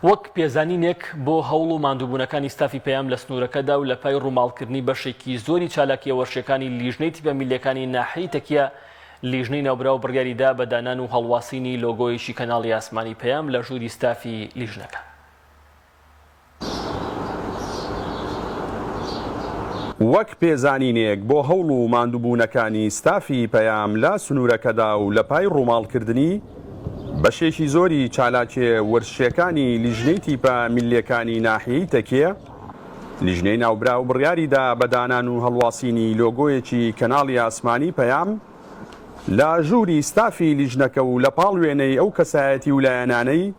وەک پێزانینێک بۆ هەوڵ و ماندووبوونەکانی ستافی پەیام لە سنوورەکەدا و لە پای ڕووماڵکردنی بەشێکی زۆری چالاکییە وەرشیەکانی لیژنەی تیپە میللیەکانی ناحیەی تەکیە، لیژنەی ناوبراو بڕیاری دا بە دانان و هەڵواسینی لۆگۆیەکی کەناڵی ئاسمانی پەیام لە ژووری ستافی لیژنەکە. وەک پێزانینێک بۆ هەوڵ و ماندووبوونەکانی ستافی پەیام لە سنوورەکەدا و لە پای ڕووماڵکردنی بەشێکی زۆری چالاکیە وەرزشیەکانی لیژنەی تیپە میللیەکانی ناحیەی تەکیە، لیژنەی ناوبراو بڕیاری دا بە دانان و هەڵواسینی لۆگۆیەکی کەناڵی ئاسمانی پەیام لە ژووری ستافی لیژنەکە و لە پاڵ وێنەی ئەو کەسایەتی و لایەنانەی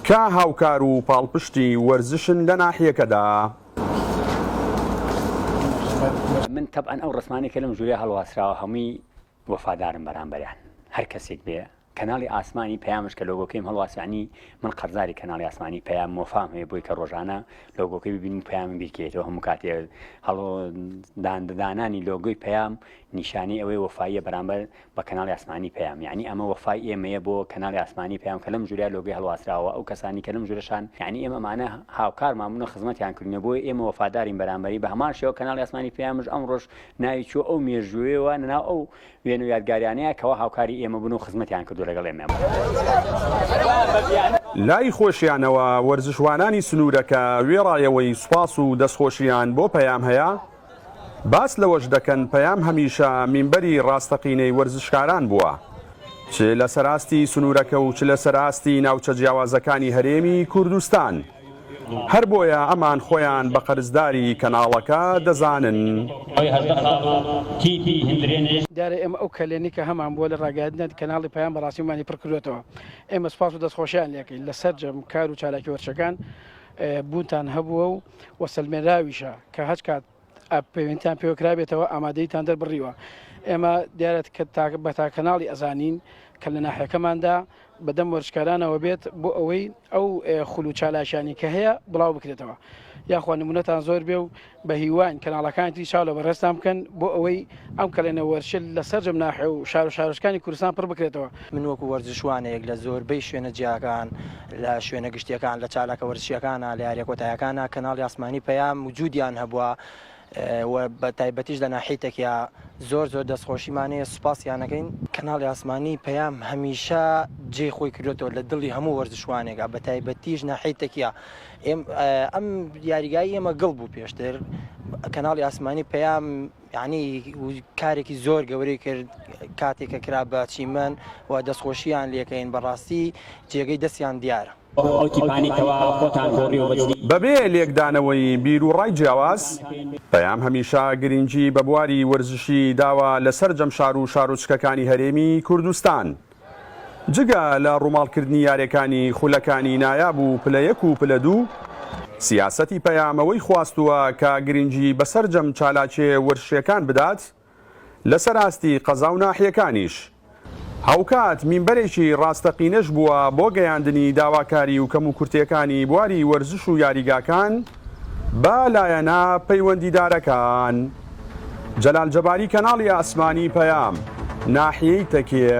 کە هاوکار و پاڵپشتی وەرزشن لە ناحیەکەدا. من تەبعەن ئەو ڕەسمانەی کە لەم ژوورەیا هەڵواسراوە هەمووی وەفادارم بەرامبەریان هەر کەسێک بێ کەناڵی ئاسمانی پەیامش کە لۆگۆکەیم هەڵواس یعنی من قەرزاری کەناڵی ئاسمانی پەیام وەفام هەیە بۆی کە ڕۆژانە لۆگۆکەی ببینم و پەیامم بیرکەیتەوە هەموو کاتێ هەڵۆ داندانانی لۆگۆی پەیام نیشانەی ئەوەی وەفاییە بەرامبەر بە کەناڵی ئاسمانی پەیام یەعنی ئەمە وەفای ئێمەیە بۆ کەناڵی ئاسمانی پەیام کە لەم ژوورە لۆگۆی هەڵواسراوە ئەو کەسانی کە لەم ژوورەشان یەعنی ئێمە ئەمانە هاوکارمان بوون و خزمەتیان کردوینە بۆیە ئێمە وەفادارین بەرامبەری بە هەمان شێوە کەناڵی ئاسمانی پەیامش ئەمڕۆش ناوی چووە ئەو مێژوویەوە ناو ئەو وێنە و یادگاریانەیە کەوا هاوکاری ئێمە بوون و خزمەتیان کردووە لەگەڵ ئێمە. لای خۆشیانەوە وەرزشوانانی سنوورەکە وێڕای ئەوەی سوپاس و دەستخۆشیان بۆ پەیام هەیە، باس لەوەش دەکەن پەیام هەمیشە مینبەری ڕاستەقینەی وەرزشکاران بووە چ لەسەر ئاستی سنوورەکە و چ لەسەر ئاستی ناوچە جیاوازەکانی هەرێمی کوردستان، هەر بۆیە ئەمان خۆیان بە قەرزداری کەناڵەکە دەزانن. دیارە ئێمە ئەو کەلێنەی کە هەمان بووە لە ڕاگەیاندنی کەناڵی پەیام بەڕاستیمانی پڕ کردوێتەوە ئێمە سوپاس و دەستخۆشیان لێکەین لە سەرجەم کار و چالاکی وەرشەکان بوونتان هەبووە و و سەلمێنراویشە کە هەچ کات پەیوەندیتان پێوە کرابێتەوە ئامادەیتان دەربڕیوە. ئێمە دیارە کە بە تاکە کەناڵی ئەزانین کە لە ناحیەکەماندا بەدەم وەرزشکارانەوە بێت بۆ ئەوەی ئەو خول و چالاکیانی کە هەیە بڵاو بکرێتەوە. یاخوا نمونەتان زۆر بێ و بە هیواین کەناڵەکانی تری چاو لە بەڕێزتان بکەن بۆ ئەوەی ئەم کەلێنە وەرزشە لە سەرجەم ناحیە و شار و شارۆچکانی کوردستان پڕ بکرێتەوە. من وەکو وەرزشوانێک لە زۆربەی شوێنە جیاکان، لە شوێنە گشتیەکان، لە چالاکە وەرزشیەکانا، لە یاریە کۆتایەکانا کەناڵی ئاسمانی پەیام وجودیان هەبووە و بە تایبەتیش لە ناحیەی تەکیا زۆر زۆر دەستخۆشیمان هەیە سوپاسیان ئەکەین. کەناڵی ئاسمانی پەیام هەمیشە جێی خۆی کردۆتەوە لە دڵی هەموو وەرزشوانێکا بە تایبەتیش ناحیەی تەکیا. ئەم یاریگای ئێمە گڵ بوو پێشتر کەناڵی ئاسمانی پەیام یعنی کارێکی زۆر گەورەی کرد کاتێک کە کرا بە چیمەن و دەستخۆشییان لێکەین بەڕاستی جێگەی دەستیان دیارە. بەبێ لێکدانەوەی بیروڕای جیاواز، پەیام هەمیشە گرنگی بە بواری وەرزشی داوە لە سەرجەم شار و شارۆچکەکانی هەرێمی کوردستان. جگە لە ڕووماڵکردنی یاریەکانی خولەکانی نایاب و پلە یەک و پلە دوو، سیاسەتی پەیام ئەوەی خواستووە کە گرنگی بە سەرجەم چالاکیە وەرزشیەکان بدات لەسەر ئاستی قەزا و ناحیەکانیش. هاوکات مینبەرێکی ڕاستەقینەش بووە بۆ گەیاندنی داواکاری و کەموکورتیەکانی بواری وەرزش و یاریگاکان بە لایەنە پەیوەندیدارەکان. جەلال جەباری کەناڵی ئاسمانی پەیام، ناحیەی تەکێ.